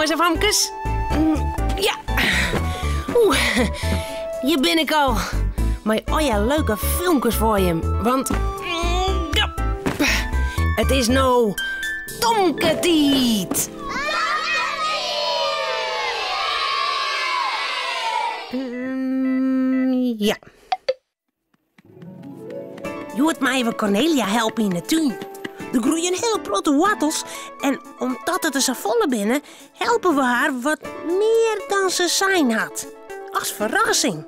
Jonges en famkes. Ja. Oeh, hjir bin ik al. Mei allegear leuke filmkes foar jim. Want ja, it is no Tomke-tiid. Ja. Hjoed meie we Cornelia helpe yn de tún. Der groeie in hiele protte woartels en omdat it der safolle binne, helpe we har wat mear dan se sein hat. As ferrassing.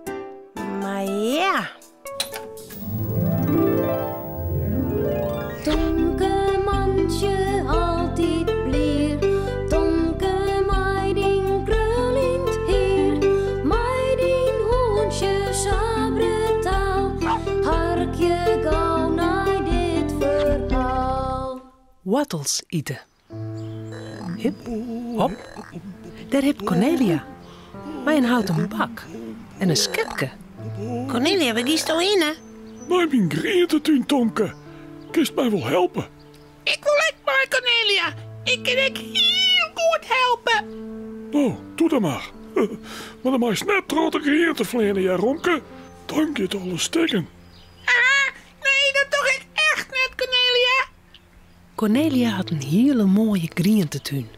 Mar ja. Tomke mantsje altyd blier, Tomke mei dyn kruljend hier, mei dyn hûntsje sa brutaal, harkje gau nei dit ferhaal. Woartels ite. Hip, hop, dêr hipt Cornelia mei in houten bak en in skepke. Cornelia, wêr giesto hinne? Nei myn grientetún, Tomke. Kinst my wol helpe? Ik wol ek mei, Cornelia. Ik kin ek hiel goed helpe. No, doe dan mar. Mar dan meist net troch de griente fleane, hear Romke. Dan giet alles stikken. Ah, nee, dat doch ik echt net, Cornelia. Cornelia hat in hiele moaie grientetún.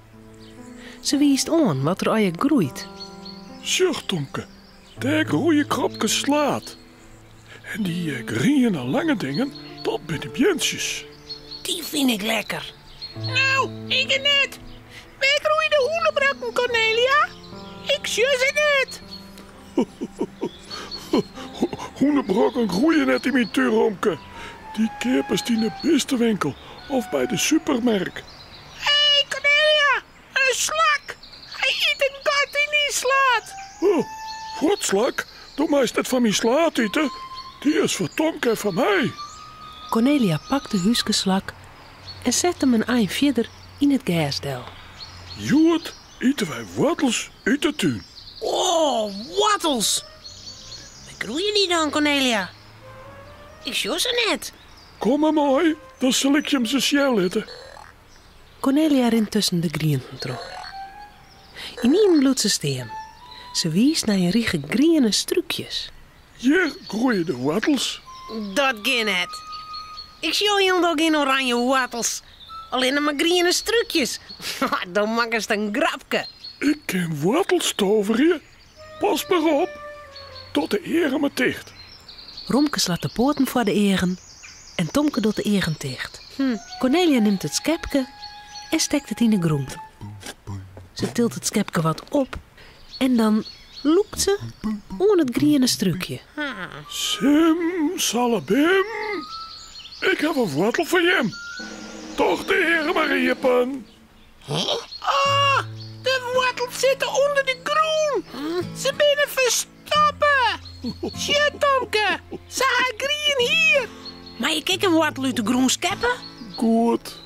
Se wiist oan wat der allegear groeit. Sjoch, Tomke, dêr groeie kropkes slaad. En dy griene lange dingen, dat binne beantsjes. Dy fyn ik lekker. No, ik net. Wêr groeie de hûnebrokken, Cornelia? Ik sjoch se net. Hûnebrokken groeie net yn myn tún, Romke. Dy keapest yn de bistewinkel of by de supermerk. Hé, Cornelia, in slak! Hy yt in gat yn dyn slaad. Oh, wat slak? Do meist net fan myn slaad ite. Dy is foar Tomke en foar my. Cornelia pakt de húskeslak en set him in ein fierder yn it gers del. Hjoed Ite wy woartels út de tún. Oh, woartels! Wêr groeie dy dan, Cornelia? Ik sjoch se net. Kom mar mei, dan sil ik jim se sjen litte. Cornelia rint tusken de grienten troch. Ynienen bliuwt se stean. Se wiist nei in rige griene strúkjes. Hjir groeie de woartels. Dat kin net. Ik sjoch hielendal gjin oranje woartels. Allinne mar griene strúkjes. Do makkest in grapke. Ik kin woartels toverje. Pas mar op. Doch de eagen mar ticht. Romke slacht de poaten foar de eagen en Tomke docht de eagen ticht. Cornelia nimt it skepke en stekt it yn 'e grûn. Se tilt it skepke wat op en dan lûkt se oan it griene strúkje. Simsalabim, ik haw in woartel foar jim. Doch de eagen mar iepen. Oh, de woartels sitte ûnder de grûn. Se binne ferstoppe. Sjoch, Tomke, se ha grien hier. Mei ik ek in woartel út de grûn skeppe? Goed.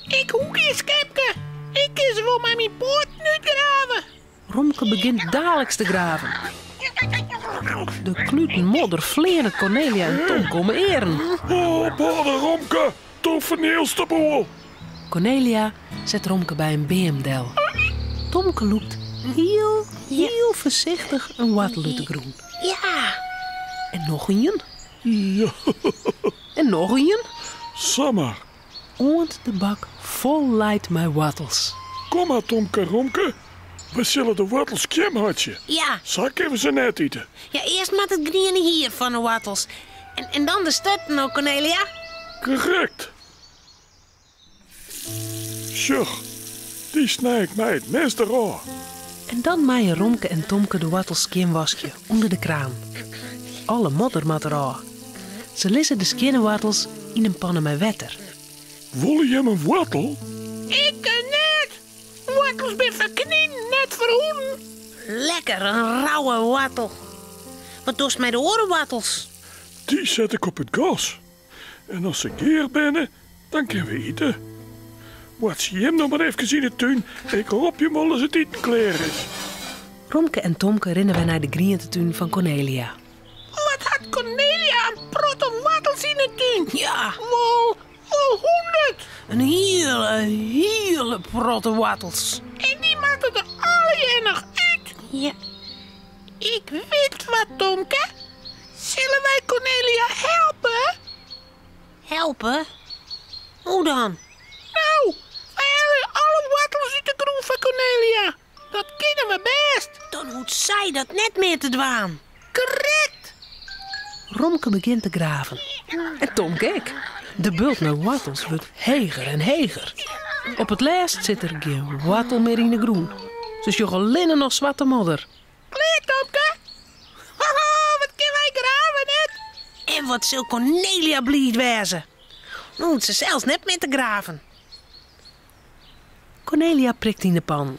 Ik hoech gjin skepke. Ik kin se wol mei myn poaten útgrave. Romke begjint daliks te graven. De kluten modder fleane Cornelia en Tomke om 'e earen. Ophâlde, Romke, do fernielst de boel. Cornelia set Romke by in beam del. Tomke lûkt hiel, hiel foarsichtich in woartel út de grûn. Ja! En noch ien. Ja. En noch ien. Sa mar. Oant de bak fol leit mei woartels. Kom mar Tomke Romke, we sille de woartels skjinmeitsje. Ja. Sa kinne we se net ite. Ja, earst moat it griene hier fan de woartels en dan de sturten, no Cornelia. Korrekt. Sjoch, dy snij ik mei it mes derôf. En dan meie Romke en Tomke de woartels skjinwaskje ûnder de kraan. Alle modder moat derôf. Se lizze de skjinne woartels yn in panne mei wetter. Wolle jim in woartel? Ik net! Woartels bin foar kninen, net foar hûnen. Lekker, in rauwe woartel. Wat dochst mei de oare woartels? Dy set ik op it gas. En as se gear binne, dan kinne we ite. Boartsje jim noch mar efkes yn 'e tún, ik rop jim wol as it iten klear is. Romke en Tomke rinne wer nei de grientetún fan Cornelia. Wat hat Cornelia in protte woartels yn 'e tún? Ja. Wol, wol hûndert. In hiele, hiele protte woartels. En dy moatte der noch út. Ja. Ik wit wat, Tomke. Sille wy Cornelia helpe? Helpe? Hoe dan? No, wy helje alle woartels út de grûn foar Cornelia. Dat kinne we bêst. Dan hoecht sy dat net mear te dwaan. Krekt! Romke begjint te graven. En Tomke ek. De bult mei woartels wurdt heger en heger. Op it lêst sit der gjin woartel mear yn 'e grûn. Se sjogge allinne noch swarte modder. Klear, Tomke? Hoho, wat kinne wy grave, net? En wat sil Cornelia bliid wêze. No hoecht se sels net mear te graven. Cornelia prikt yn de pannen.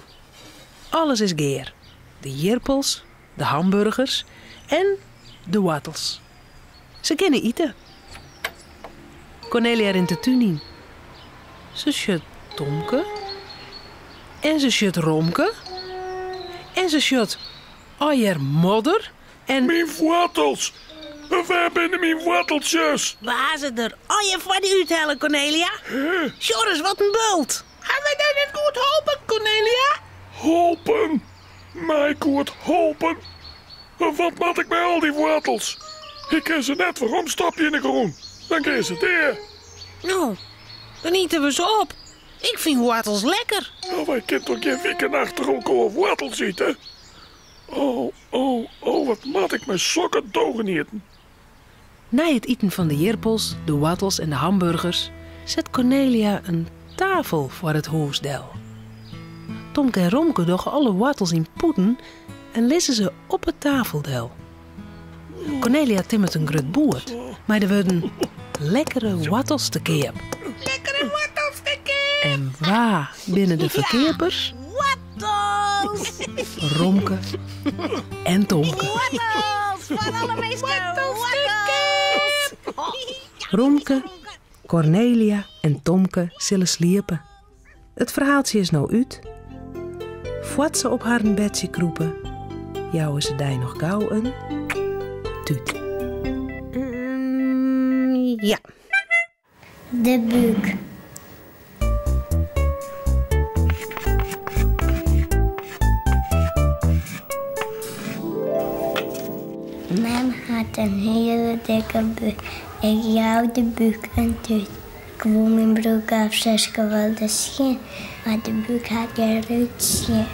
Alles is gear. De jirpels, de hamburgers en de woartels. Se kinne ite. Cornelia rint de tún yn. Se sjocht Tomke en se sjocht Romke en se sjocht allegear modder en. Myn woartels! Wêr binne myn woarteltsjes? We ha se der allegear foar dy úthelle, Cornelia. Sjoch ris, wat in bult! Ha wy dy net goed holpen, Cornelia? Holpen? My goed holpen? Wat moat ik mei al dy woartels? Ik kin se net weromstopje yn de grûn, dan gean se dea. No, dan ite we se op. Ik fyn woartels lekker. No, wy kinne toch gjin wiken achter elkoar woartels ite? Oh, oh, oh, wat moat ik mei sokke dogenieten? Nei it iten fan de jirpels, de woartels en de hamburgers set Cornelia in tafel foar it hûs del. Tomke en Romke dogge alle woartels yn pûden en lizze se op 'e tafel del. Cornelia timmert in grut boerd mei de wurden Lekkere woartels te keap. Lekkere woartels te keap! En wa binne de ferkeapers? Woartels! Romke en Tomke. Woartels foar alle minsken! Woartels! Romke, Cornelia en Tomke sille sliepe. It ferhaaltsje is no út. Foar't se op harren bedsje krûpe, jouwe se dy noch gau in tút. Ja. De búk. Mem hat in hiele dikke búk. Ik jou de búk in tút. Ik woe myn broek of suske wolris sjen, mar de búk hat gjin rútsje.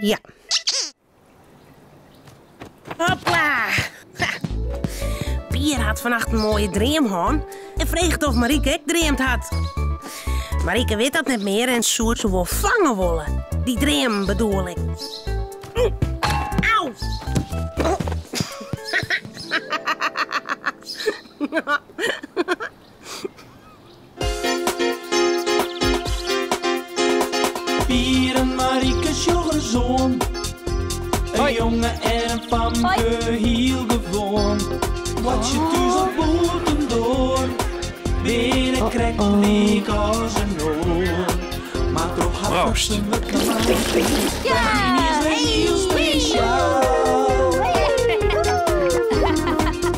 Ja. Hopla! Ha. Pier hat fannacht in moaie dream hân en freget oft Marieke ek dreamd hat. Marieke wit dat net mear en soe se wol fange wolle. Dy dreamen bedoel ik. Au! Pier en Marieke sjogge ris oan. In jonge en in famke, hiel gewoan. Boartsje thús of bûtendoar, binne krekt lyk as in oar. Mar troch har Proost. fratsen wurdt normaal. Wy is wer hiel spesjaal.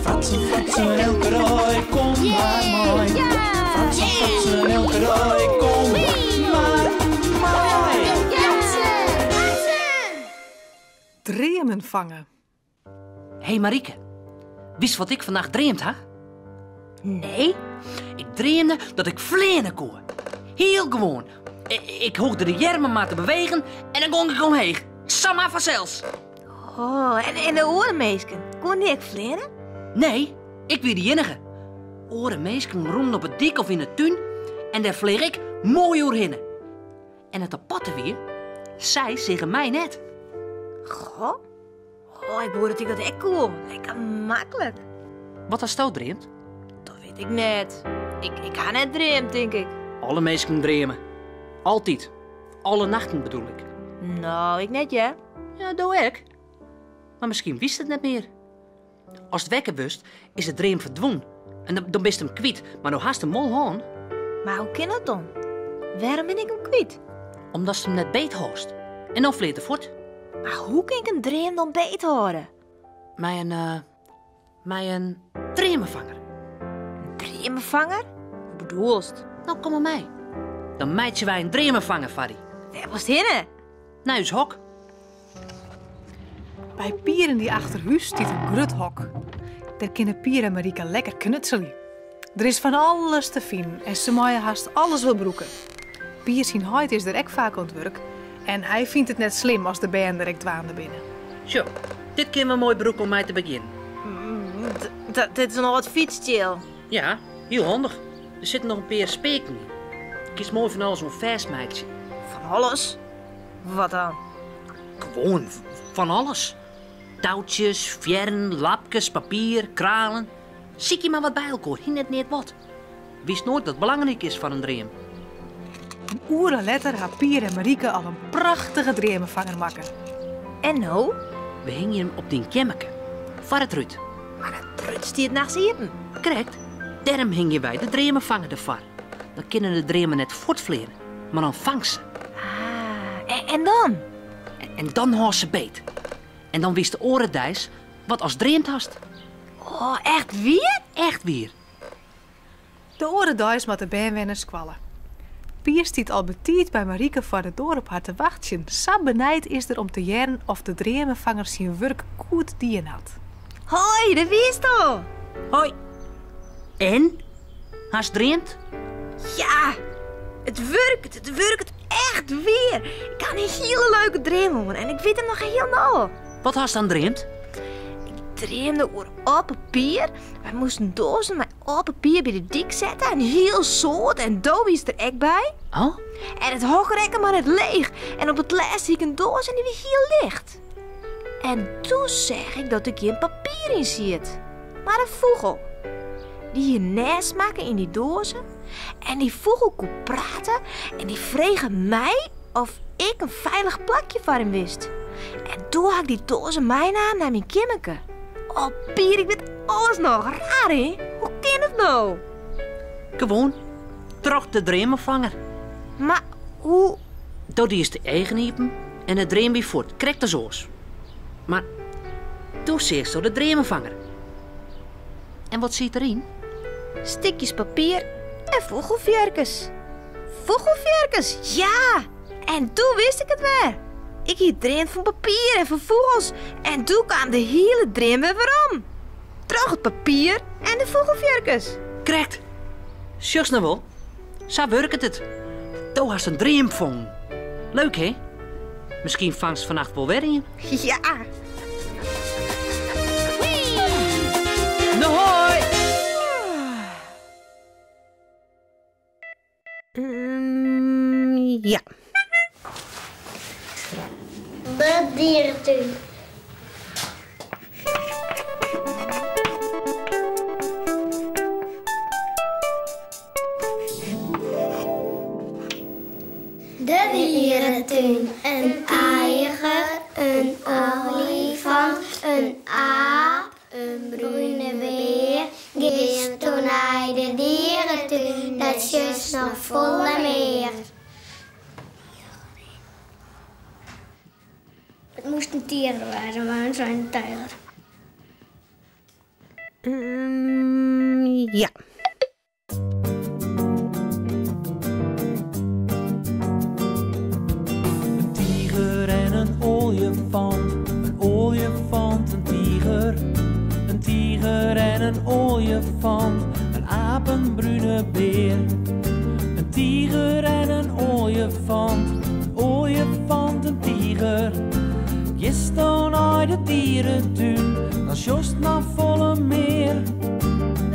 Fratsen, fratsen, elke dei, kom mar mei. Fratsen, fratsen, elke dei, kom mar mei. Dreamen fange. Hé Marieke, witst wat ik fannacht dreamd ha? Nee. Ik dreamde dat ik fleane koe. Hiel gewoan. Ik hoegde de earmen mar te bewegen en dan gong ik omheech. Samar fansels. Oh, en de oare minsken, koene dy ek fleane? Nee, ik wie de iennige. Oare minsken rûnen op 'e dyk of yn 'e tún en dêr fleach ik moai oerhinne. En it aparte wie, sy seagen my net. Goh. Oh, ik woe dat ik dat ek koe. Lekker maklik. Wat hasto dreamd? Dat wit ik net. Ik, ik ha net dreamd, tink ik. Alle minsken dreame. Altyd. Alle nachten bedoel ik. No, ik net, hear. Ja, do ek. Mar miskien witst it net mear. Ast wekker wurdst, is de dream ferdwûn. En dan, dan bist him kwyt, mar no hast him wol hân. Mar hoe kin dat dan? Wêrom bin ik him kwyt? Omdatst him net beethâldst. En dan fleant er fuort. Mar hoe kin ik in dream dan beethâlde? Mei in, eh, mei in dreamefanger. In dreamefanger? Hoe bedoelst? No, kom mar mei. Dan meitsje wy in dreamefanger foar dy. Wêr wolst hinne? Nei ús hok. By Pier en dy achter hús stiet in grut hok. Dêr kinne Pier en Marike lekker knutselje. Der is fan alles te finen en se meie hast alles wol brûke. Pier syn heit is der ek faak oan it wurk en hy fynt it net slim as de bern der ek dwaande binne. Sjoch, dit kinne we moai brûke om mei te begjinnen. Dit is in âld fytstsjil. Ja, hiel handich. Der sitte noch in pear speaken yn. Kinst moai fan alles oan fêstmeitsje. Fan alles? Wat dan? Gewoan fan alles. Toutsjes, fearren, lapkes, papier, kralen. Sykje mar wat by elkoar, hie net neat wat. Witst noait wat belangryk is foar in dream. In oere letter ha Pier en Marike al in prachtige dreamefanger makke. En no? We hingje him op dyn keammerke, foar it rút. Mar dat rút stiet nachts iepen. Krekt, dêrom hingje wy de dreamefanger derfoar. Dan kinne de dreamen net fuortfleane, mar dan fangst se. Ah, en dan? En dan hâldst se beet. En dan witst de oare deis wat ast dreamd hast. Oh, echt wier? Echt wier. De oare deis moat de bern wer nei skoalle. Pier stiet al betiid by Marike foar de doar op har te wachtsjen. Sa benijd is er om te hearren oft de dreamefanger syn wurk goed dien hat. Hoi, dêr wiest al! Hoi. En? Hast dreamd? Ja, it wurket, it wurket echt wier. Ik ha in hiele leuke dream hân en ik wit him noch hielendal. Wat hast dan dreamd? Ik dreamde oer âld papier. Wy moasten doazen mei âld papier by de dyk sette, in hiel soad en do wiest der ek by. Oh? En it hok rekke mar net leech en op it lêst hie ik in doas en dy wie hiel licht. En doe seach ik dat der gjin papier yn siet, mar in fûgel. Dy hie in nêst makke yn dy doazen en dy fûgel koe prate en dy frege my oft ik in feilich plakje foar him wist. En doe ha ik dy doazen meinaam nei myn keammerke. Oh Pier, ik wit alles noch. Raar hè? Hoe kin it no? Gewoan, troch de dreamefanger. Mar hoe? Do diest de eagen iepen en de dream wie fuort, krekt as oars. Mar doe seachsto de dreamefanger. En wat siet deryn? Stikjes papier en fûgelfearkes. Fûgelfearkes, ja! En doe wist ik it wer. Ik hie dreamd fan papier en fan fûgels en doe kaam de hiele dream wer werom. Troch it papier en de fûgelfearkes. Krekt! Sjochst no wol, sa wurket it. Do hast in dream fongen. Leuk, hè? Miskien fangst fannacht wol wer ien. Ja! No hoi! Ja. De dierentuin. De dierentuin. In tiger, in oaljefant, in aap, in brune bear. Gisto nei de dierentuin, dan sjochst noch folle mear. It moast in tiger wêze, mar it wie in tiger. Ja. In tiger en in oaljefant, in oaljefant, in tiger. In tiger en in oaljefant, in aap, in brune bear. In tiger en in oaljefant, in oaljefant, in tiger. Gisto nei de dierentuin, dan sjochst noch folle mear.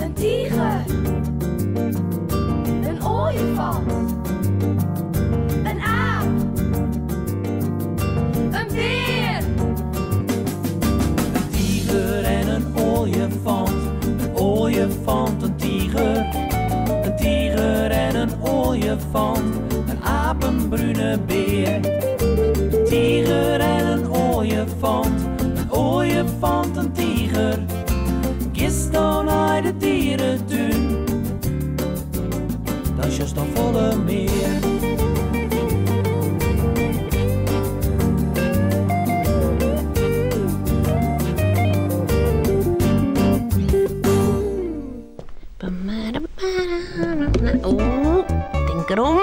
In tiger. In oaljefant. In aap. In bear. In tiger en in oaljefant, in oaljefant, in tiger. In tiger en in oaljefant, in aap, in brune bear. In tiger en in oaljefant, in oaljefant, in tiger. Gisto nei de dierentuin, dan sjochst noch folle mear. Lekker om.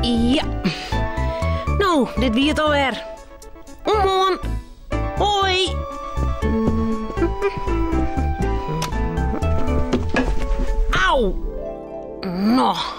Ja. No, dit wie it alwer. Oant moarn. Hoi. Au. No.